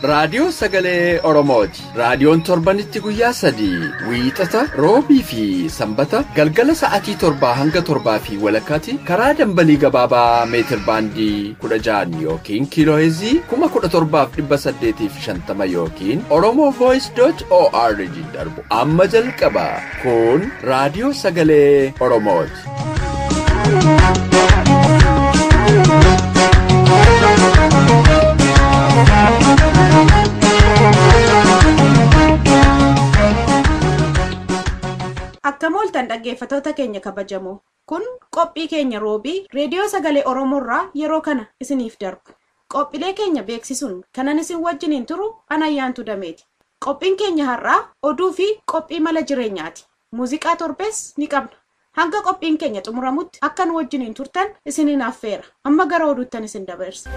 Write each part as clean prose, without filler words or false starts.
Raadiyoo Sagalee Oromooti. Raadiyoon torbanitti guyyaa 3 wiixata, roobii fi sanbata galgala sa'aatii 7 hanga 7:30 karaa dambalii gabaabaa meetir baandii 16 yookiin kiilooheezii 17,850 yookiin oromovoice.org darbu amma jalqaba. Kun Raadiyoo Sagalee Oromooti. Akka mooltan dhaggeeffattoota keenya kabajamoo, kun qophii keenya roobii reediyoo sagalee Oromoorraa yeroo kana isiniif darbu. Qophiilee keenya beeksisuun kanan isin wajjiniin turu Anayyaantu Dameeti. Qophiin keenya har'aa oduu fi qophii mala jireenyaati. Muuziqaa torbees ni qabna. Hanga qophiin keenya xumuramutti akka nu wajjiniin turtan isiniin affeera. Amma gara oduuttan isin dabarsa.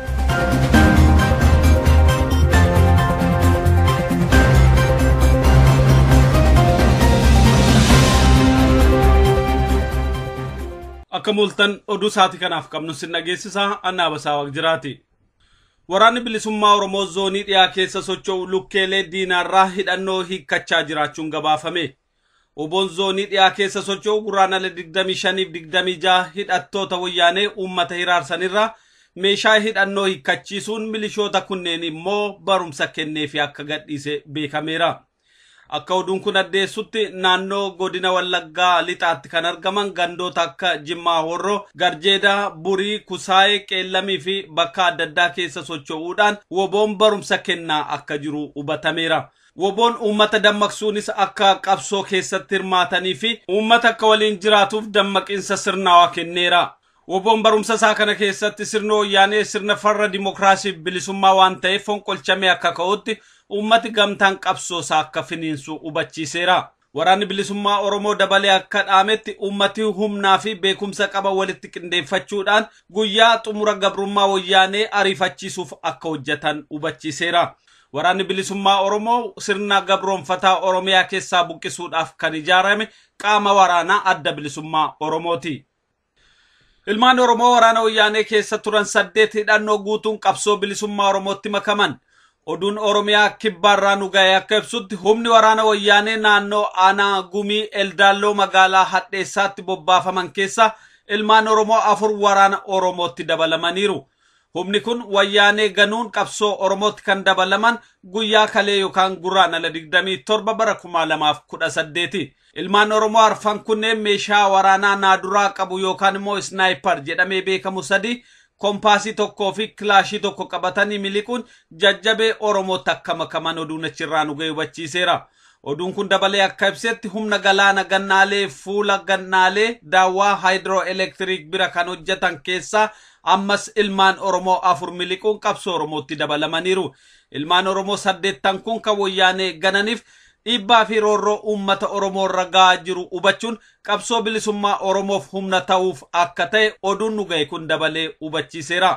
Akka mooltan oduu sa'aatii kanaaf qabnu sin dhageessisaa Annaa Basaa Waaqjiraati. Waraanni bilisummaa Oromoo zoonii dhiyaa keessa socho'u lukkeelee diinaarraa hidhannoo hiikkachaa jiraachuun gabaafame. Oboon zoonii dhiyaa keessa socho'u guraandhala 25 fi 26 hidhattoota wayyaanee uummata hiraarsanirraa meeshaa hidhannoo hiikkachiisuun milishoota kunneen immoo barumsa kenneefi akka gadhiise beekameera. Akka oduun kun addeessutti naannoo godina Wallaggaa lixaatti kan argaman gandoota akka Jimmaa Horroo, Garjeedaa, Burii, Kusaayee, Qeellamii fi bakka adda addaa keessa socho'uudhaan woboon barumsa kennaa akka jiru hubatameera. Woboon uummata dammaqsuunis akka qabsoo keessatti hirmaatanii fi uummata akka waliin jiraatuuf dammaqiinsa sirnaawaa kenneera. Woboon barumsa isaa kana keessatti sirna wayyaanee sirna farra dimookiraasii bilisummaa waan ta'eef fonqolchamee akka ka'utti uummati gamtaan qabsoo isaa akka finiinsu hubachiiseera. Waraanni bilisummaa Oromoo dabalee akka dhaametti uummati humnaa fi beekumsa qaba walitti qindeeffachuudhaan guyyaa xumura gabrummaa wayyaanee ariifachiisuuf akka hojjetan hubachiiseera. Waraanni bilisummaa Oromoo sirna gabroonfataa Oromiyaa keessaa buqqisuudhaaf kan ijaarame qaama waraanaa adda bilisummaa Oromooti. Ilmaan Oromoo waraana wayyaanee keessa turan 8 hidhannoo guutuun qabsoo bilisummaa Oromootti makaman. Oduun Oromiyaa kibbaarraa nu ga'e akka ibsutti humni waraana wayyaanee naannoo aanaa gumii Eldaalloo magaalaa Hadheessaatti bobbaafaman keessa ilmaan Oromoo 4 waraana Oromootti dabalamaniiru. Humni kun wayyaanee ganuun qabsoo Oromootti kan dabalaman guyyaa kalee yookaan guraandhala 27 bara 2018. Ilmaan Oromoo arfan kunneen meeshaa waraanaa naaduraa qabu yookaan immoo isnaayipar jedhamee beekamu 3 kompaasii 1 fi kilaashii 1 qabatanii miliquun jajjabee Oromootti akka makaman oduun achirraa nu ga'e hubachiiseera. Oduun kun dabalee akka ibsetti humna galaana gannaalee fuula gannaalee daawwaa haayidroo elektiriik bira kan hojjetan keessaa ammas ilmaan Oromoo 4 miliquun qabsoo Oromootti dabalamaniiru. Ilmaan Oromoo 8 kun kan wayyaanee gananiif dhiibbaa fi roorroo uummata Oromoo irra ga'aa jiru hubachuun qabsoo bilisummaa Oromoof humna ta'uuf akka ta'e oduun nu ga'e kun dabalee hubachiiseera.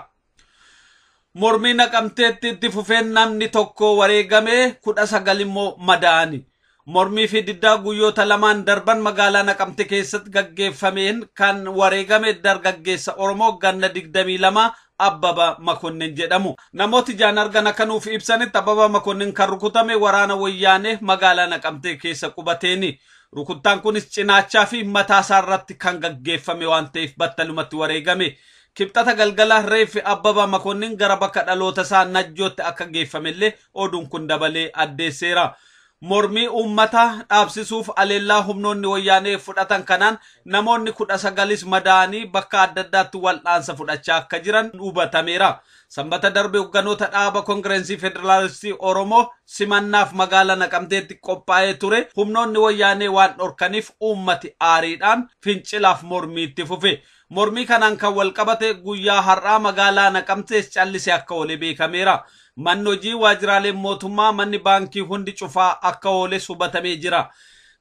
Mormii naqamteetti itti fufeen namni tokko wareegamee 19 immoo madaa'ani. Mormii fi diddaa guyyoota lamaan darban magaalaa Naqamte keessatti gaggeeffameen kan wareegame dargaggeessa Oromoo ganna 22 Abbaba Makonnin jedhamu. Namooti ijaan argan akka nuuf ibsanitti Abbaba Makonnin kan rukutame waraana wayyaanee magaalaa Naqamte keessa qubateeni. Rukuttaan kunis cinaachaa fi mataa isaa irratti kan gaggeeffame waan ta'eef battalumatti wareegame. Kibxata galgala reeffi Abbaba Makonnin gara bakka dhaloota isaa Najjootti akka geeffamellee oduun kun dabalee addeesseera. Mormii uummata dhaabsisuuf aleellaa humnoonni wayyaanee fudhatan kanaan namoonni 19 madaa'anii bakka adda addaatti wal'aansa fudhachaa akka jiran hubatameera. Sanbata darbe hogganoota dhaaba Koongireensii Federaalistii Oromoo simannaaf magaalaa Naqamteetti qophaa'ee ture humnoonni wayyaanee waan dhorkaniif uummati aariidhaan fincilaaf mormiitti fufe. Mormii kanaan kan wal qabate guyyaa har'aa magaalaa Naqamtees callisee akka oole beekameera. Manni hojii waajjiraaleen mootummaa manni baankii hundi cufaa akka ooles hubatamee jira.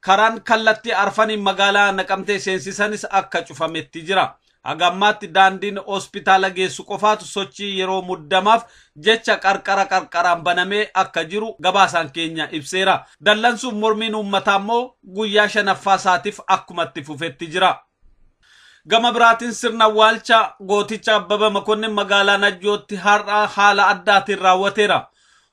Karaan kallattii arfaniin magaalaa Naqamtee seensisanis akka cufametti jira. Haga ammaatti daandiin hospitaala geessu qofaatu sochii yeroo muddamaaf jecha qarqara qarqaraan banamee akka jiru gabaasaan keenya ibseera. Dallansuun mormiin uummataa immoo guyyaa 5ffaa isaatiif akkumatti fufetti jira. Gama biraatiin sirna awwaalcha gooticha Abbaba Makonnin magaalaa Najjootti har'a haala addaatiin raawwateera.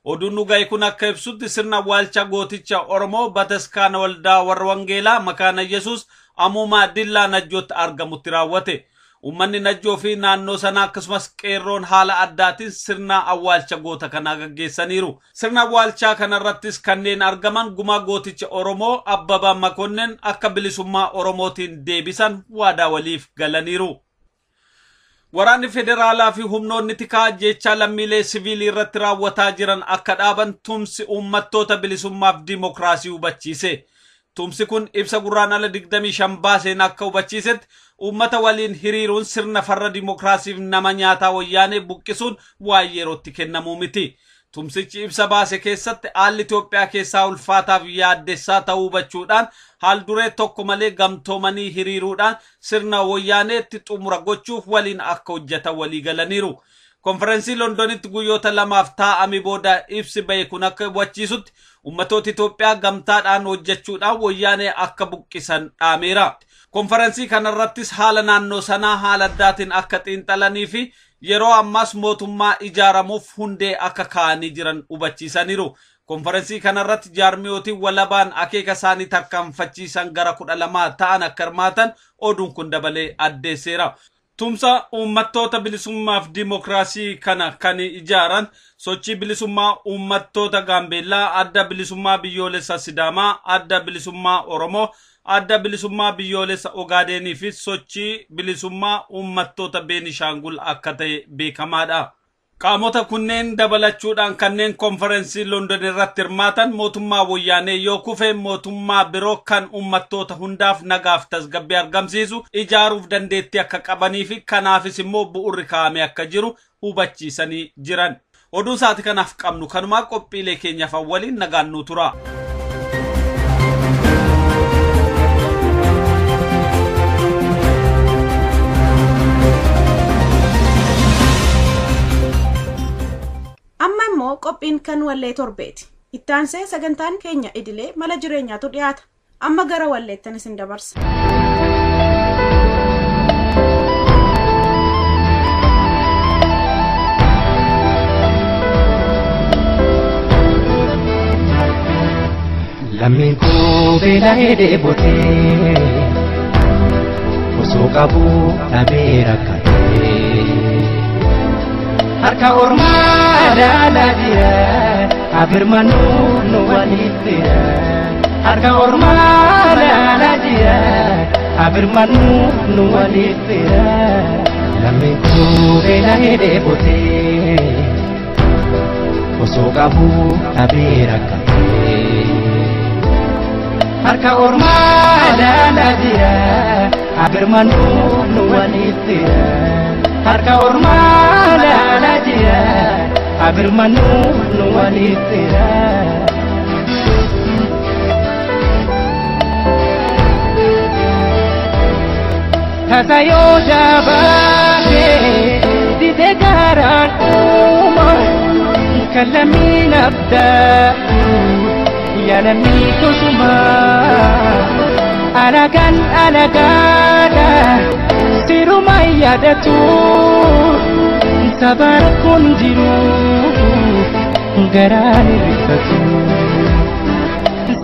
Oduun nu ga'e kun akka ibsutti sirna awwaalcha gooticha Oromoo Bataskaana Waldaa Warra Wangeelaa Makaana Yesuus Amuumaa Dillaa Najjootti argamutti raawwate. Uummanni Najjoo fi naannoo sanaa akkasumas qeerroon haala addaatiin sirna awwaalcha goota kanaa gaggeessaniiru. Sirna awwaalchaa kanarrattis kanneen argaman gumaa gooticha Oromoo Abbabaa Makonnen akka bilisummaa Oromootiin deebisan waadaa waliif galaniiru. Waraanni federaalaa fi humnoonni tikaa ajjeechaa lammiilee siviilii irratti raawwataa jiran akka dhaaban tumsi uummattoota bilisummaaf dimookiraasii hubachiise. Tumsi kun ibsa Gurraandhala 25 baaseen akka hubachiisetti uummata waliin hiriiruun sirna farra dimookiraasiif nama nyaataa wayyaanee buqqisuun waan yerootti kennamuu miti. Tumsichi ibsa baase keessatti haalli Itoophiyaa keessaa ulfaataaf yaaddessaa ta'uu hubachuudhaan haal duree tokko malee gamtoomanii hiriiruudhaan sirna wayyaaneetti xumura gochuuf waliin akka hojjetan walii galaniiru. Konferensii Londonitti guyyoota lamaaf taa'ame booda ibsi bahe kun akka hubachiisutti ummatoota Itoophiyaa gamtaadhaan hojjechuudhaan wayyaanee akka buqqisan dhaameera. Konferensii kanarrattis haala naannoo sanaa haala addaatiin akka xiinxalanii fi yeroo ammaas mootummaa ijaaramuuf hundee akka kaa'anii jiran hubachiisaniiru. Konferensii kanarratti jaarmiyootiin walabaan akeeka isaanii tarkaanfachiisan gara 12 ta'an akka hirmaatan oduun kun dabalee addeesseera. Tumsa uummattoota bilisummaaf dimookiraasii kana kan ijaaran sochii bilisummaa uummattoota Gaambeellaa, adda bilisummaa biyyoolessa Sidaamaa, adda bilisummaa Oromoo, adda bilisummaa biyyoolessa Ogaadenii fi sochii bilisummaa uummattoota Beenishaangul akka ta'e beekamaadha. Qaamota kunneen dabalachuudhaan kanneen konferensii London irratti hirmaatan mootummaa wayyaanee yoo kufe mootummaa biroo kan uummattoota hundaaf nagaaf tasgabbii argamsiisu ijaaruuf dandeettii akka qabanii fi kanaafis immoo bu'urri kaa'amee akka jiru hubachiisanii jiran. Oduu sa'aatii kanaaf qabnu kanumaa qophiilee keenyaaf waliin nagaan nu tura. Amma immoo qophiin kan wallee torbeeti. Ittaansee sagantaan keenya idilee mala jireenyaatu dhiyaata. Amma gara walleettan isin dabarsa. Lammiin koo beela'ee dheebotee osoo qabuu dhabee rakkatee harka ormaa ilaalaa jira abirmanuu nu waliif jira harka ormaa ilaalaa jira abirmanuu nu waliif jira. Lammiin koo beela'ee dheebotee osoo qabuu dhabee rakkatee harka ormaa ilaalaa jira abirmanuu nu waliif jira harka ormaa ilaalaa jira abirmanuu nu waliif jira. Tasa yoo jabaatee dide garaan uuma kan lammiin abdaatu yaa lammii kosuma alagaan alagaadha siruma yaadatu saba rakkoon jiru garaan hirrifatu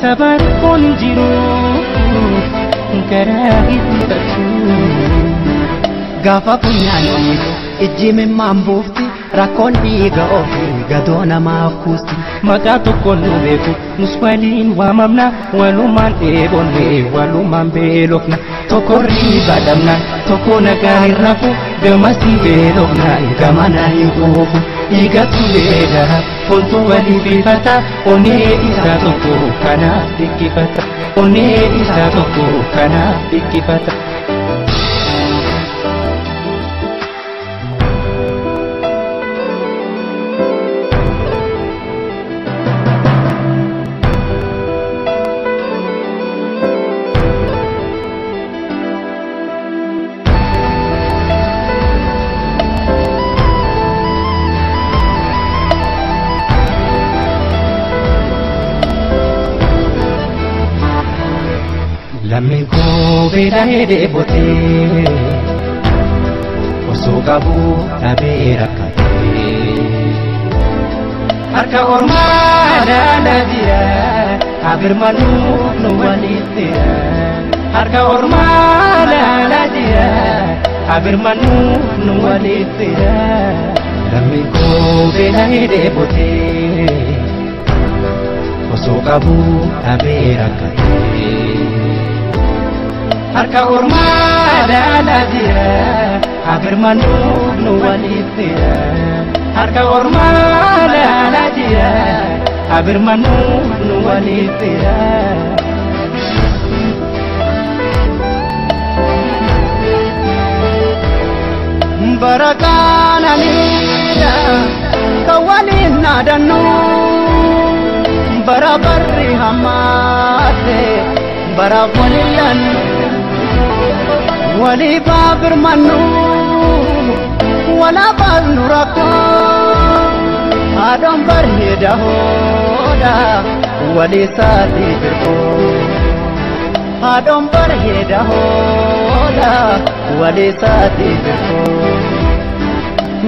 saba rakkoon jiru garaa hirrifatu. Gaafa funyaan dhiibu ijji mimmaan buufti rakkoon dhiiga ofii gadoo namaaf kuusti. Maqaa tokkoon nu beeku nus waliin waamamna walumaan dheebonne walumaan beelofna tokko riiba dhabnaan tokko nagaa hin rafu gamasii beelofnaan gamana hin quufu dhiigatu beelaa foontu walii bifata onnee isaa tokko kanaaf dhikkifata onnee isaa tokko kanaaf dhikkifata. Lammiin koo beela'ee dheebotee osoo qabuu dhabee rakkatee Harka ormaa laalaa jira abirmanuuf nu walitti harka ormaa laalaa jira abirmanuuf nu walitti lammiin koo beela'ee dheebotee osoo qabu dhabee rakkatee harka ormaa laalaa jira abirmanuuf nu walitti harka ormaa laalaa jira abirmanuuf nu walitti. Barakaananiidha kan waliin naadannu bara barri hammaate baraaf waliin laannu waliif abirmannu walaabaas nu rakkoo haadhoon bareeda hooda walii isaatii firqoo haadhoon bareeda hooda walii isaatii firqoo.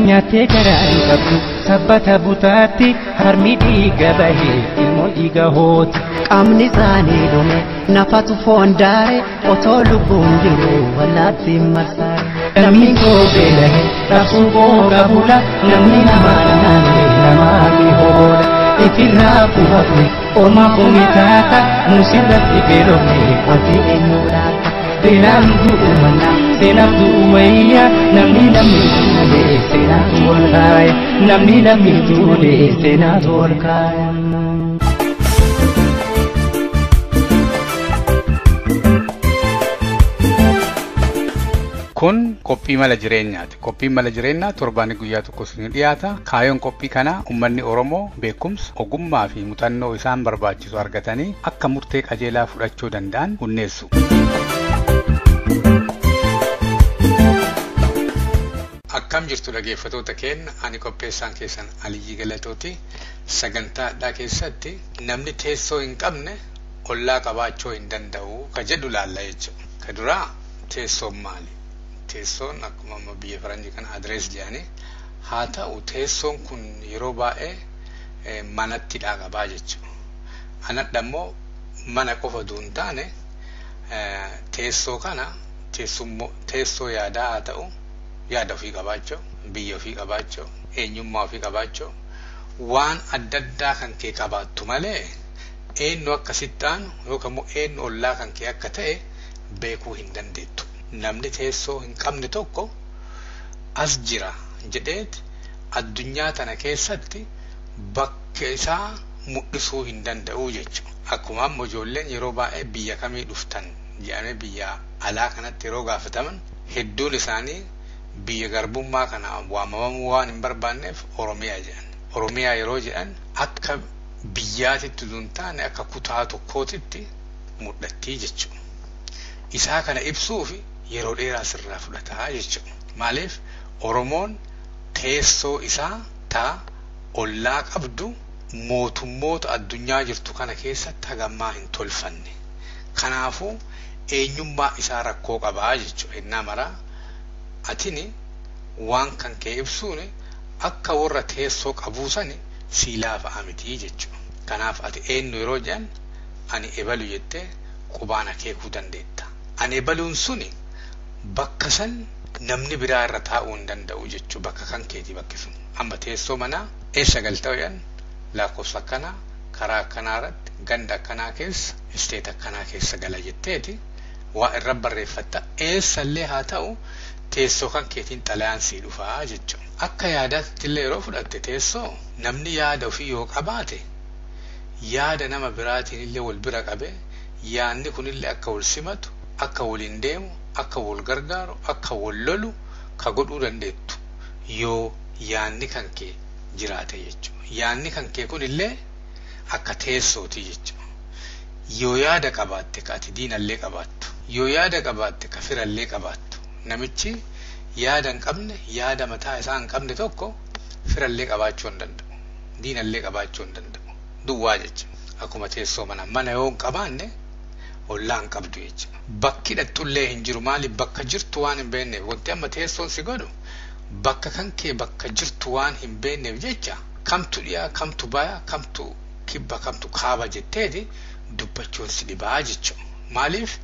Nyaatee garaa hin qabdu sabbata butaatti harmi dhiiga bahee ilmoon dhiiga hooti. Qaamni isaanii dhume nafatu foon daare otoo lubbuun jiru wallaatti marsaare. Lammiin koo beela'e raabsuu koo qabula namni namaa naannee namaa ni hoola. Ifirraa bu'afne ormaa koomee taata muusirratti beelofne wanti eenyu laata. Beelaan du'u manna seenaaf du'u wayya namni namni duulee seenaatu ol kaaya namni namni duulee seenaatu ol kaaya. Kun qophii mala jireenyaati. Qophiin mala jireenyaa torbaanii guyyaa tokko isin dhiyaata. Kaayyoon qophii kanaa uummanni Oromoo beekumsa, ogummaa fi muuxannoo isaan barbaachisu argatanii akka murtee qajeelaa fudhachuu danda'an hunneessu. Akkam jirtu dhaggeeffattoota keenya, ani qopheessaan keessan Aliyyii Galatooti. Sagantaa addaa keessatti namni teessoo hin qabne ollaa qabaachuu hin danda'u ka jedhu laalla jechuudha. Ka duraa teessoon maali? Teessoon akkuma amma biyya faranjii kana adrees jedhanii haa ta'u teessoon kun yeroo baay'ee manatti qabaa jechuudha. Anadha immoo mana qofa osoo hin taane teessoo kana teessoo yaadaa haa ta'u yaada ofii qabaachuu, biyya ofii qabaachuu, eenyummaa ofii qabaachuu waan adda addaa kan kee qabaattu malee eenyu akkasitti aanu yookaan immoo eenyu ollaa kan kee akka ta'e beekuu hin dandeettu. Namni teessoo hin qabne tokko as jira jedheet addunyaa tana keessatti bakka isaa mul'isuu hin danda'u jechuudha. Akkuma amma ijoolleen yeroo baay'ee biyya kamii dhuftan jedhamee biyya alaa kanatti yeroo gaafataman hedduun isaanii biyya garbummaa kana waamamamuu waan hin barbaanneef Oromiyaa jedhan. Oromiyaa yeroo jedhan akka biyyaatitti osoo hin taane akka kutaa tokkootitti mul'attii jechuudha. Isaa kana ibsuuf yeroo dheeraa sirraa fudhataa jechuudha. Maaliif Oromoon teessoo isaa taa ollaa qabdu mootummoota addunyaa jirtu kana keessatti hagammaa hin tolfanne. Kanaafuu eenyummaa isaa rakkoo qabaa jechuudha. Innaa maraa atini waan kan kee ibsuun akka warra teessoo qabuu sani sii laafa'a miti jechuudha. Kanaaf ati eenyu yeroo jedhan ani ebalu jettee qubaan akeekuu dandeetta. Ani ebaluun suni bakka san namni biraa irra taa'uu hin danda'u jechuudha. Bakka kan keetii bakki sun. Amma teessoo manaa eessa galta jedhan lakkoofsa akkanaa karaa akkanaa irratti ganda akkanaa keessa isteet akkanaa keessa gala jetteeti waa irra barreeffatta. Eessallee haa ta'u teessoo kan keetiin xalayaan sii dhufaa jechuudha. Akka yaadaatti illee yeroo fudhatte teessoo namni yaada ofii yoo qabaate yaada nama biraatiin illee wal bira qabee yaadni kunillee akka wal simatu, akka waliin deemu, akka wal gargaaru, akka wal lolu ka godhuu dandeettu yoo yaadni kan kee jiraate jechuudha. Yaadni kan kee kunillee akka teessooti jechuudha. Yoo yaada qabaatte ka ati diinallee qabaattu, yoo yaada qabaatte ka firallee qabaattu, namichi yaada hin qabne, yaada mataa isaa hin qabne tokko firallee qabaachuu hin danda'u, diinallee qabaachuu hin danda'u. Duwwaa jechuudha. Akkuma teessoo mana mana yoo hin qabaanne ollaa hin qabdu jechuudha. Bakki hidhattullee hin jiru. Maaliif bakka jirtu waan hin beekneef wanti amma teessoon si godhu bakka kan kee bakka jirtu waan hin beekneef jecha Kamtu dhiyaa, kamtu baya, kamtu kibba, kamtu kaaba jetteeti dubbachuun si dhibaa jechuudha. Maaliif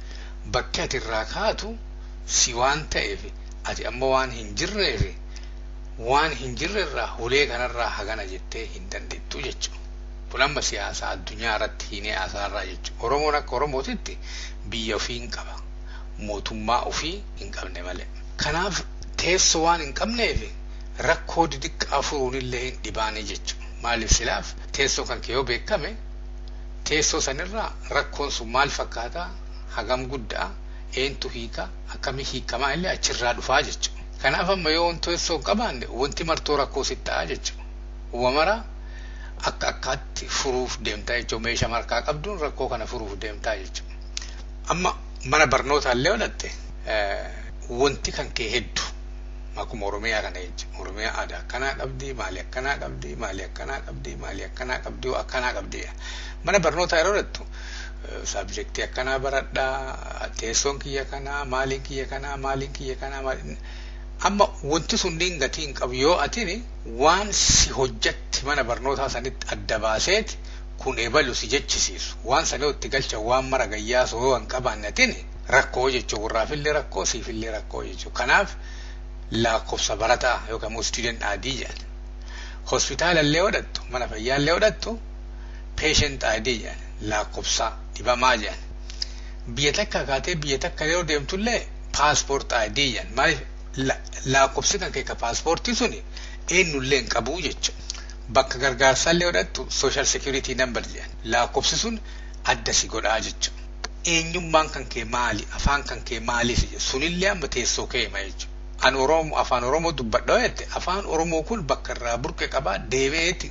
bakki ati irraa kaatu si waan ta'eef ati ammoo waan hin jirreef waan hin jirrerraa hulee kanarraa hagana jettee hin dandeettu jechuudha. Kun amma siyaasa addunyaa irratti hiinee haasaarraa jechuudha. Oromoon akka Oromootitti biyya ofii hin qaba. Mootummaa ofii hin qabne malee. Kanaaf teessoo waan hin qabneef rakkoo didiqqaa furuun illee hin dhibaane jechuudha. Maaliif silaaf teessoo kan kee yoo beekame teessoo sanirraa rakkoon sun maal fakkaataa hagam guddaa eentu hiika akkamii hiikamaa illee achirraa dhufaa jechuudha. Kanaaf amma yoo wanti teessoo hin qabaanne wanti martoo rakkoo sitti ta'a jechuudha. Uumamara akka akkaatti furuuf deemtaa jechuudha. Meeshaa markaa qabduun rakkoo kana furuuf deemtaa jechuudha. Amma mana barnootaa illee godhatte wanti kan kee hedduu akkuma Oromiyaa kana jechuudha. Oromiyaa aadaa akkanaa qabdi, maali akkanaa qabdi, maali akkanaa qabdi, maali akkanaa qabdi, akkanaa qabdi. Mana barnootaa yeroo godhattu saabjektii akkanaa baradhaa, teessoon kiyya kanaa, maaliin kiyya kanaa, maaliin kiyya kanaa, maaliin amma wanti sunniin gatii hin qabu yoo atini waan si hojjatti mana barnootaa sanitti adda baaseeti kun ebalu si jechisiisu waan sanii itti galcha waan mara gayyaasu yoo hin qabaanne atini rakkoo jechuun warraafillee rakkoo siifillee rakkoo jechuudha. Kanaaf lakkoofsa barataa yookaan immoo student ID jedhan. Hospitaala illee godhattu mana fayyaa illee godhattu patient ID jedhan lakkoofsa dhibamaa jedhan. Biyya takka kaatee biyya takka yeroo deemtullee passport ID jedhan maaliif lakkoofsi kan kee paaspoortii suni eenyullee hin qabu jechuudha. Bakka gargaarsaallee godhattu social security number jedhan lakkoofsi sun adda si godhaa jechuudha. Eenyummaan kan kee maali? Afaan kan kee maali? Sunillee amma teessoo kee hima jechuudha. An Oromoo afaan Oromoo dubbadha jette afaan Oromoo kun bakka irraa burqe qabaa deebi'eeti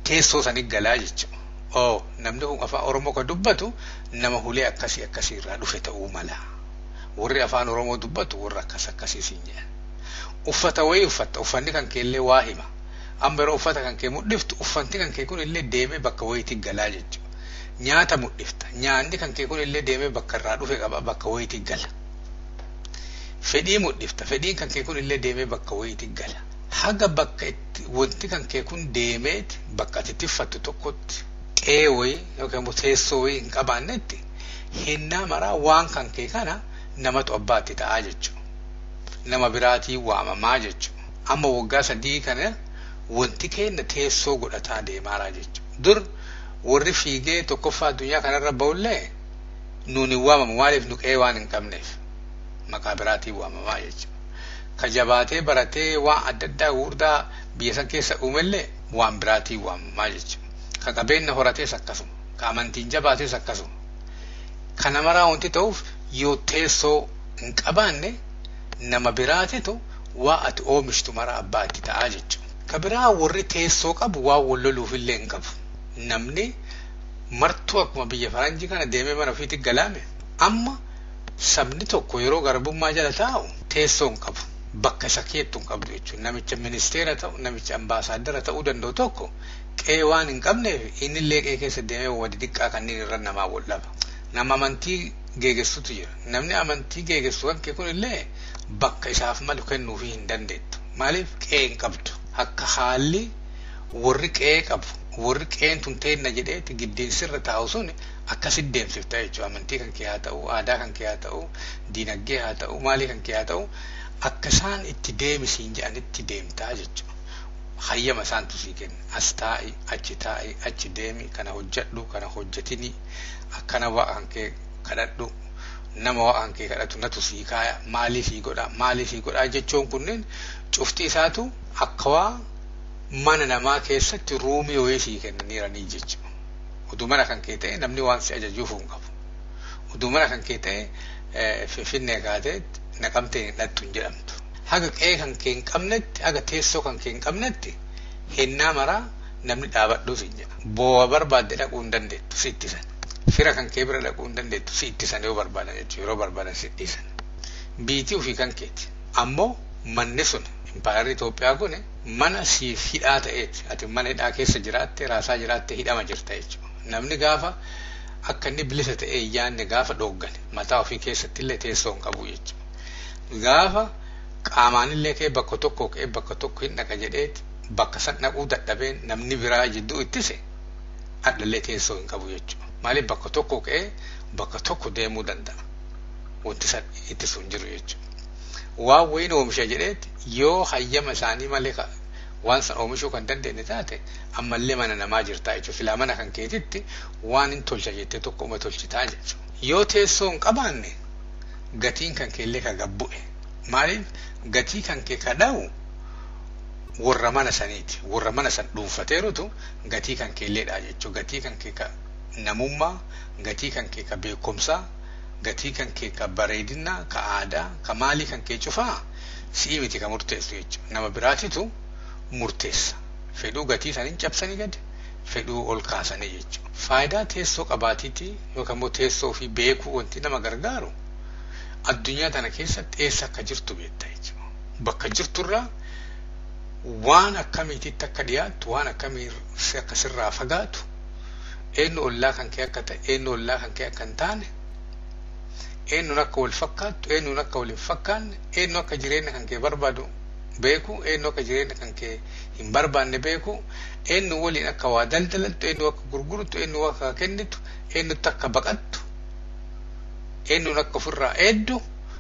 teessoo sanii galaa jechuudha. Oo namni kun afaan Oromoo kan dubbatu nama hulee akkasii akkasii irraa dhufe ta'uu mala. Warri afaan Oromoo dubbatu warra akkas akkasii siin jedhan. Uffata wayii uffatta uffanni kan kee illee waa hima. Amma yeroo uffata kan kee mudhiftu uffanni kan kee kun illee deemee bakka wayiitti galaa jechuudha. Nyaata mudhifta nyaanni kan kee kun illee deemee bakka irraa dhufe qaba bakka wayiitti gala. Fedhii mudhifta fedhiin kan kee kun illee deemee bakka wayiitti gala. Haga bakka itti wanti kan kee kun deemeeti bakka ati tiffattu tokkotti qe'ee wayii yookaan immoo teessoo wayii hin qabaannetti hinnaa maraa waan kan kee kana namatu abbaatti ta'aa jechuudha. Nama biraatii waamamaa jechuudha. Amma waggaa 3 kana wanti keenya teessoo godhataa deemaaraa jechuudha. Dur warri fiigee tokkoffaa addunyaa kanarra ba'ullee nuun hin waamamu maaliif nu qe'ee waan hin qabneef maqaa biraatii waamamaa jechuudha. Ka jabaatee baratee waan adda addaa gurguddaa biyya san keessa uumellee waan biraatii waamamaa jechuudha. Ka qabeenya horatees akkasuma. Ka amantiin jabaatees akkasuma. Kana maraa wanti ta'uuf yoo teessoo hin qabaanne nama biraatitu waa ati oomishtu mara abbaa itti ta'aa jechuudha. Ka biraa warri teessoo qabu waa wal loluuf illee hin qabu. Namni martuu akkuma biyya faranjii kana deemee mana ofiitti galaame amma sabni tokko yeroo garbummaa jala taa'u teessoo hin qabu. Bakka isa keettu hin qabdu jechuudha. Namicha ministeera ta'u, namicha ambaasaaddara ta'uu danda'u tokko qe'ee waan hin qabneef innillee qe'ee keessa deemee wadi xiqqaa kanneen irra namaa wal dhaba. Nama amantii geegessutu jira. Namni amantii geegessu kan kee kunillee bakka isaaf malu kennuufii hin dandeettu. Maaliif qe'ee hin qabdu. Akka haalli warri qe'ee qabu warri qe'een tun teenna jedheeti giddiinsirra taa'u sun akkasitti deemsifta jechuudha. Amantii kan kee haa ta'u, aadaa kan kee haa ta'u, diinagdee haa ta'u, maalii kan kee haa ta'u akka isaan itti deemisiin jedhanitti deemtaa jechuudha. Hayyama isaantu sii kenna. As taa'i, achi taa'i, achi deemi, kana hojjedhu, kana hojjetini, akkana waa kan kee kadhadhu, nama waa kan kee kadhatu natu sii kaaya, maalii sii godha, maalii sii godha jechuun kunneen cufti isaatu akka waa mana namaa keessatti ruumii wayii sii kennaniiranii jechuudha. Oduu mana kan kee ta'e namni waan si ajajuuf hin qabu. Oduu mana kan kee ta'e Finfinnee kaatee naqamtee hin dhattu hin jedhamtu. Haga qe'ee kan kee hin qabnetti, haga teessoo kan kee hin qabnetti hinnaa maraa namni dhaabadhuus hin jedha. Boo'a barbaadde dhaquu hin dandeettu si ittisan. Fira kan kee bira dhaquu hin dandeettu si ittisan yoo barbaadan jechuudha yeroo barbaadan si ittisan. Biitii ofii kan keeti. Ammoo manni sun impaayerri Itoophiyaa kun mana siif hidhaa ta'eeti. Ati mana hidhaa keessa jiraatte raasaa jiraatte hidhama jirta jechuudha. Namni gaafa akka inni bilisa ta'ee yaanne gaafa dhooggane mataa ofii keessatti illee teessoo hin qabu jechuudha. Gaafa qaamaanillee kee bakka tokko kee bakka tokko hin dhaqa jedheeti bakka san dhaquu dadhabeen namni biraa jidduu ittise hadhallee teessoo hin qabu jechuudha. Maaliif bakka tokko ka'ee bakka tokko deemuu danda'a. Wanti san ittisu hin jiru jechuudha. Waan wayiin oomisha jedheeti yoo hayyama isaanii malee waan san oomishuu kan dandeenye taate ammallee mana namaa jirtaa jechuudha. Silaa mana kan keetitti waan hin tolcha jettee tokko uma tolchitaa jechuudha. Yoo teessoo hin qabaanne gatiin kan keellee ka gabbu'e. Maaliif gatii kan kee ka dha'u warra mana saniiti. Warra mana san dhuunfateerutu gatii kan keelleedha jechuudha. Gatii kan kee ka namummaa, gatii kan kee ka beekumsaa, gatii kan kee ka bareedinaa, ka aadaa, ka maalii kan kee cufaa si'ii miti ka murteessu jechuudha. Nama biraatitu murteessa. Fedhuu gatii saniin cabsanii gadi, fedhuu ol kaasanii jechuudha. Faayidaa teessoo qabaatiiti yookaan immoo teessoo ofii beekuu wanti nama gargaaru addunyaa tana keessatti eessa akka jirtu beekta jechuudha. Bakka jirturraa waan akkamiititti akka dhiyaattu, waan akkamii akka sirraa fagaatu, eenyu ollaa kan kee akka ta'e, eenyu ollaa kan kee akka hin taane, eenyuun akka wal fakkaattu, eenyuun akka wal hin fakkaanne, eenyu akka jireenya kan kee barbaadu beeku, eenyu akka jireenya kan kee hin barbaanne beeku, eenyu waliin akka waa daldalattu, eenyu akka gurgurtu, eenyu akka kennitu, eenyutti akka baqattu, eenyuun akka ofirraa eeddu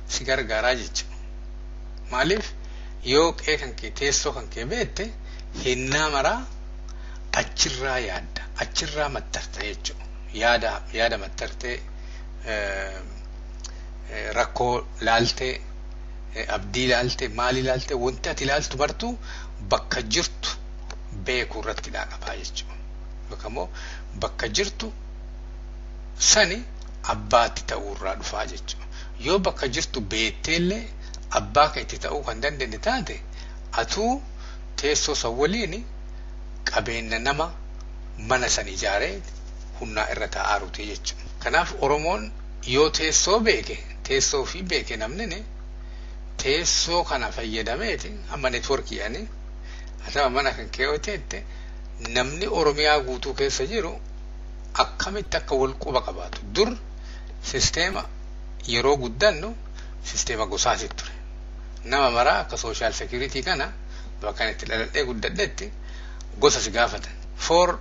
si gargaaraa jechuudha. Maaliif yoo qe'ee kan kee teessoo kan kee beekte hinnaa maraa achirraa yaadda, achirraa mattarta jechuudha. Yaada yaada mattartee rakkoo laaltee abdii laaltee maalii laaltee wanti ati ilaaltu martuu bakka jirtu beekuu irratti qabaa jechuudha. Yookaan immoo bakka jirtu sani abbaatti ta'uu irraa dhufaa jechuudha. Yoo bakka jirtu beekteellee abbaa kan itti ta'uu kan dandeenye taate atuu teessoo san waliin qabeenya nama mana san ijaaree humnaa irra taa'aaruuti jechuudha. Kanaaf Oromoon yoo teessoo beeke teessoo ofii beeke namni teessoo kana fayyadameeti amma neetworkii ani haa mana kan kee teette namni Oromiyaa guutuu keessa jiru akkamitti akka wal quba qabaatu dur sisteema yeroo guddannu sisteema gosaati ture. Nama maraa akka social security kana bakka itti dhaladhee guddadhetti gosa si gaafatan. For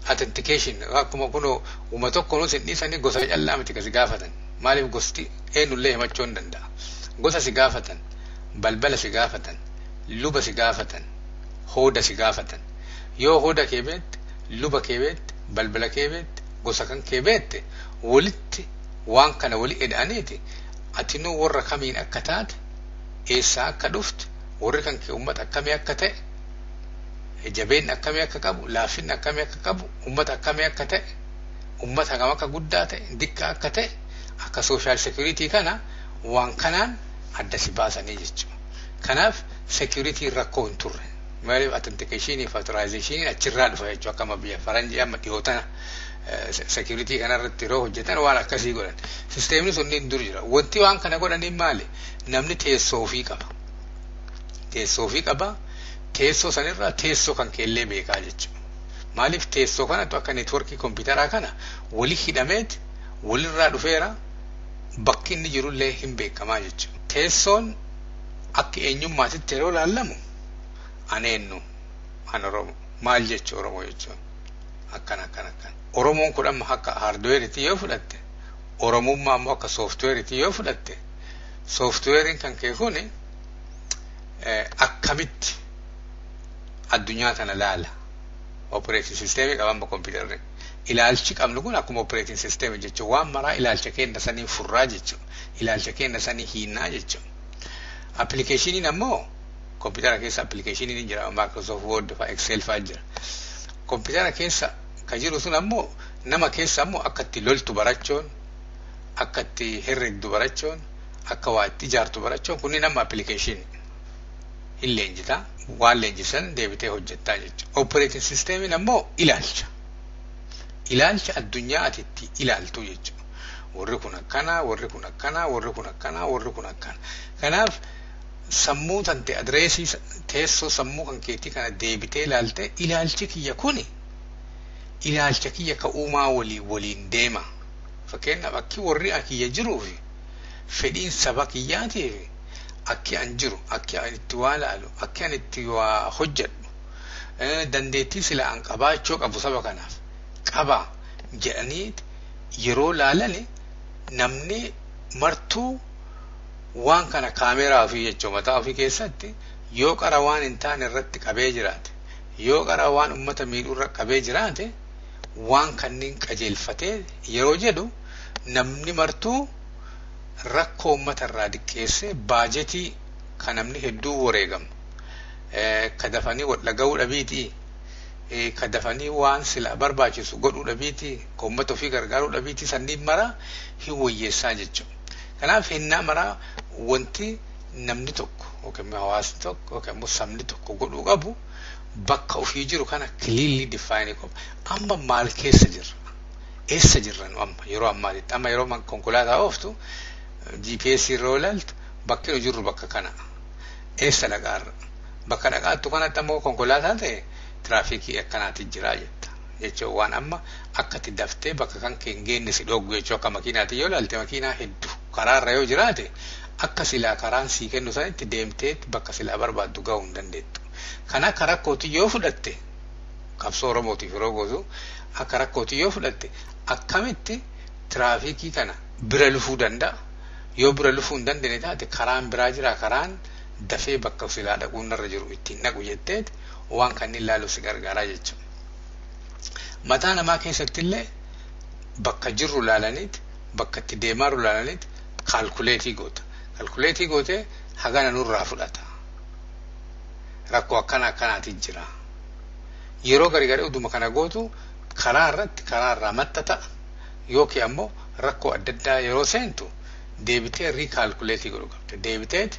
authentication akkuma kunoo uuma tokko nus hin dhiisanii gosa callaa miti ka si gaafatan. Maaliif gosti eenyullee himachuu hin danda'a. Gosa si gaafatan, balbala si gaafatan, luba si gaafatan, hooda si gaafatan. Yoo hooda kee beekte, luba kee beekte, balbala kee beekte, gosa kan kee beekte walitti waan kana wali eda'aniiti atinuu warra kamiin akka taate eessaa akka dhufte warri kan kee uummata akkamii akka ta'e jabeenni akkamii akka qabu laafinni akkamii akka qabu uummata akkamii akka ta'e uummata hagam akka guddaa ta'e dikka akka ta'e akka social security kana waan kanaan adda si baasanii jechuudha. Kanaaf security rakkoo hin turre. Maaliif authentication fi authorization achirraa dhufa jechuudha akkama biyya faranjii amma dhiyoo tana security kanarratti yeroo hojjetan waan akkasii godhan. Sisteemni sun hin dur jira. Wanti waan kana godhaniin maali? Namni teessoo ofii qaba. Teessoo ofii qaba. Teessoo sanirraa teessoo kan keellee beekaa jechuudha. Maaliif teessoo kanatu akka neetworkii kompiitaraa kana wali hidhameet walirraa dhufeera bakki inni jirullee hin beekamaa jechuudha. Teessoon akka eenyummaatitti yeroo laallamu ani eenyu an Oromoo maal jechu Oromoo jechuun akkana akkana akkana. Oromoon kun amma akka haardweeritti yoo fudhatte Oromummaa ammoo akka sooftiweeritti yoo fudhatte sooftiweeriin kan kee kuni akkamitti addunyaa tana laala. Operating system qaba amma kompiitarri. Ilaalchi qabnu kun akkuma operating system jechuun waan maraa ilaalcha keenya sanii furraa jechuudha. Ilaalcha keenya sanii hiinnaa jechuudha. Appilikeeshiniin ammoo kompiitara keessa appilikeeshiniin ni jira Microsoft Word fa'a Excel fa'a jira. Kompiitara keessa ka jiru sun ammoo nama keessa ammoo akka itti loltu barachuun akka itti herregdu barachuun akka waa itti ijaartu barachuun kunniin amma appilikeeshinii. Hin leenjitaa waan leenjisan deebitee hojjettaa jechuudha. Operating systemiin ammoo ilaalcha. Ilaalcha addunyaa ati itti ilaaltu jechuudha. Warri kun akkana, warri kun akkana, warri kun akkana, warri kun akkana. Kanaaf sammuu tante adreesii teessoo sammuu kan keetii kana deebitee ilaalte ilaalchi kiyya kuni ilaalcha kiyya ka uumaa walii waliin deema. Fakkeenyaaf akki warri kiyya jiruu fi fedhiin saba kiyyaatii fi akki an jiru, akki an itti waa laalu, akki an itti waa hojjedhu Dandeettii sila an qabaachuu qabu saba kanaaf qaba jedhanii yeroo laalani namni martuu waan kana kaameraa ofii jechuun mataa ofii keessatti yoo qara waan hin taane irratti qabee jiraate, yoo qara waan uummata miidhuu irra qabee jiraate, waan kanneen qajeelfatee yeroo jedhu namni martuu rakkoo uummata irraa diqqeessee baajetii kan namni hedduu wareegamu, ka dafanii wal dhaga'uu dhabiitii, ka dafanii waan sila barbaachisu godhuu dhabiitii, ka uummata ofii gargaaruu dhabiitii sanniin maraa hin wayyeessaa jechuudha. Kanaaf hinnaa maraa wanti namni tokko yookiin hawaasni tokko yookiin immoo sabni tokko godhuu qabu bakka ofii jiru kana clearly define qaba. Amma maal keessa jirra? Eessa jirra nu amma yeroo ammaatitti? Amma yeroo konkolaataa ooftu GPS irra ilaaltu bakki nu jirru bakka kana. Eessa dhaqaarra? Bakka dhaqaattu kanatti ammoo konkolaataa ta'e tiraafikii akkanaatti jira jetta. Jechuun waan amma akka itti daftee bakka kan kee hin geenne si dhoggu jechuu akka makiinaatti yoo ilaalte makiinaa hedduu karaarra yoo jiraate akka silaa karaan sii kennu sanitti deemtee bakka silaa barbaaddu gahuu hin dandeettu. Kana akka rakkootti yoo fudhatte qabsoo Oromootiif yeroo gootu akka rakkootti yoo fudhatte akkamitti tiraafikii kana bira lufuu danda'a? Yoo bira lufuu hin dandeenye taate karaan biraa jira, karaan dafee bakka silaa dhaquun irra jiru ittiin dhaqu jetteet waan kanneen ilaaluuf si gargaaraa jechuudha. Mataa namaa keessatti illee bakka jirru ilaalaniit, bakka itti deemaa jiru ilaalaniit calculate goota. Calculate gootee hagana nurraa fudhata. Rakkoo akkana akkanaatiin jira. Yeroo gari gari uduma kana gootu karaa irratti karaa irraa matta ta'a. Yookiin ammoo rakkoo adda addaa yeroo seentu deebitee recalculate godhuu qabda. Deebiteet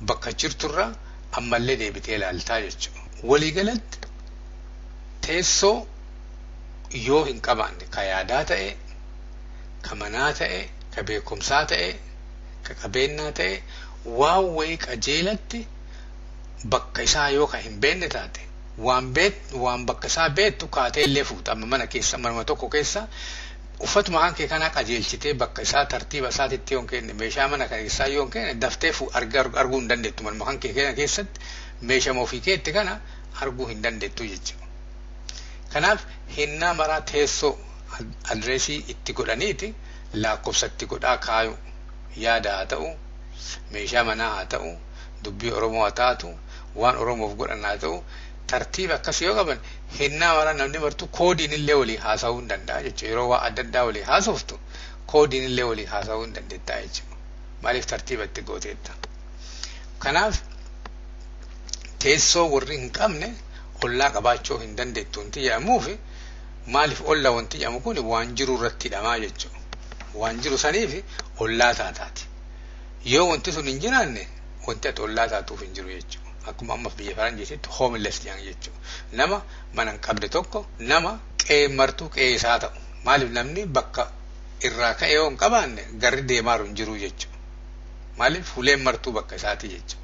bakka jirturraa ammallee deebitee ilaaltaa jechuudha. Waliigalatti teessoo yoo hin qabaanne ka yaadaa ta'e, ka manaa ta'e, ka beekumsaa ta'e, ka qabeenyaa ta'e, waan wayii qajeelatti bakka isaa yoo ka hin beekne taate, waan bakka isaa beektu kaatee illee fuuta. Amma mana keessa manuma tokko keessa uffatuma kan kee kanaa qajeelchitee bakka isaa tartiiba isaatitti yoo hin kenne, meeshaa mana keessaa yoo hin kenne daftee arguu hin dandeettu. Manuma kan kee kana keessatti meeshaa ofii keetti kana arguu hin dandeettu jechuudha. Kanaaf hinnaa maraa teessoo adreesii itti godhaniiti lakkoofsa itti godhaa kaayu, yaada haa ta'u, meeshaa manaa haa ta'u, dubbii Oromoo haa taatu, waan Oromoof godhan haa ta'u, tartiiba akkasii yoo qaban hinnaa maraa namni martuu koodiin illee walii haasa'uu hin danda'a jechuudha. Yeroo waa adda addaa walii haasoftu koodiin illee walii haasa'uu hin dandeettaa jechuudha. Maaliif tartiiba itti gooteetta? Kanaaf teessoo warri hin qabne ollaa qabaachuu hin dandeettu wanti jedhamuufi maaliif olla wanti jedhamu kun waan jiru irratti hidhamaa jechuudha. Waan jiru saniif ollaa taataati. Yoo wanti sun hin jiraanne wanti ati ollaa taatuuf hin jiru jechuudha. Akkuma amma biyya faranjiitti homeless jedhan jechuudha. Nama mana hin qabne tokko nama qe'ee martuu qe'ee isaa ta'u. Maaliif namni bakka irraa ka'ee yoo hin qabaanne garri deemaa hin jiru jechuudha. Maaliif huleen martuu bakka isaati jechuudha.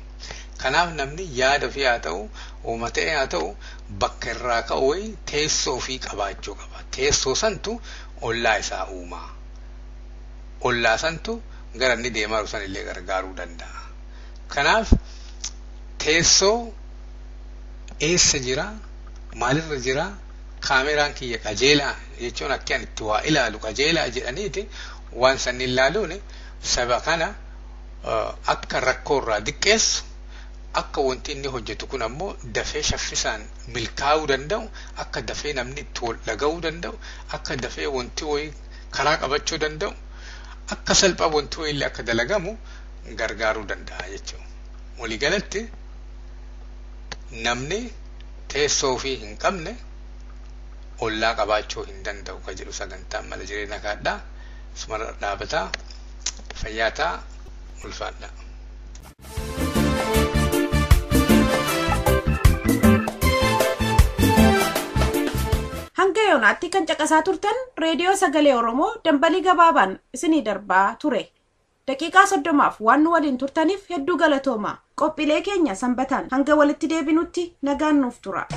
Kanaaf namni yaada ofii haa ta'u, uuma ta'e haa ta'u, bakka irraa ka'u wayii teessoo ofii qabaachuu qaba. Teessoo santu ollaa isaa uumaa. Ollaa santu gara inni deemaa jiru sanillee gargaaruu danda'a. Kanaaf teessoo eessa jira, maalirra jira, kaameraan kiyya qajeelaa jechuun akka ani itti waa ilaalu qajeelaa jedhaniiti waan sanni ilaaluun saba kana akka rakkoo irraa diqqeessu, akka wanti inni hojjetu kun ammoo dafee shaffisaan milkaa'uu danda'u, akka dafee namni itti wal dhaga'uu danda'u, akka dafee wanti wayii karaa qabachuu danda'u, akka salphaa wanti wayii illee akka dalagamu gargaaruu danda'a jechuudha. Waliigalatti namni teessoo ofii hin qabne ollaa qabaachuu hin danda'u ka jedhu sagantaan mala jireenya kaadhaa. Sumarra dhaabataa, fayyaataa, ulfaadhaa. Hanga yoonaatti kan caqasaa turtan reediyoo sagalee Oromoo dambalii gabaabaan isinii darbaa ture. Daqiiqaa 30 waan nu waliin turtaniif hedduu galatooma. Qophiilee keenya sanbataan hanga walitti deebinutti nagaan nuuf tura.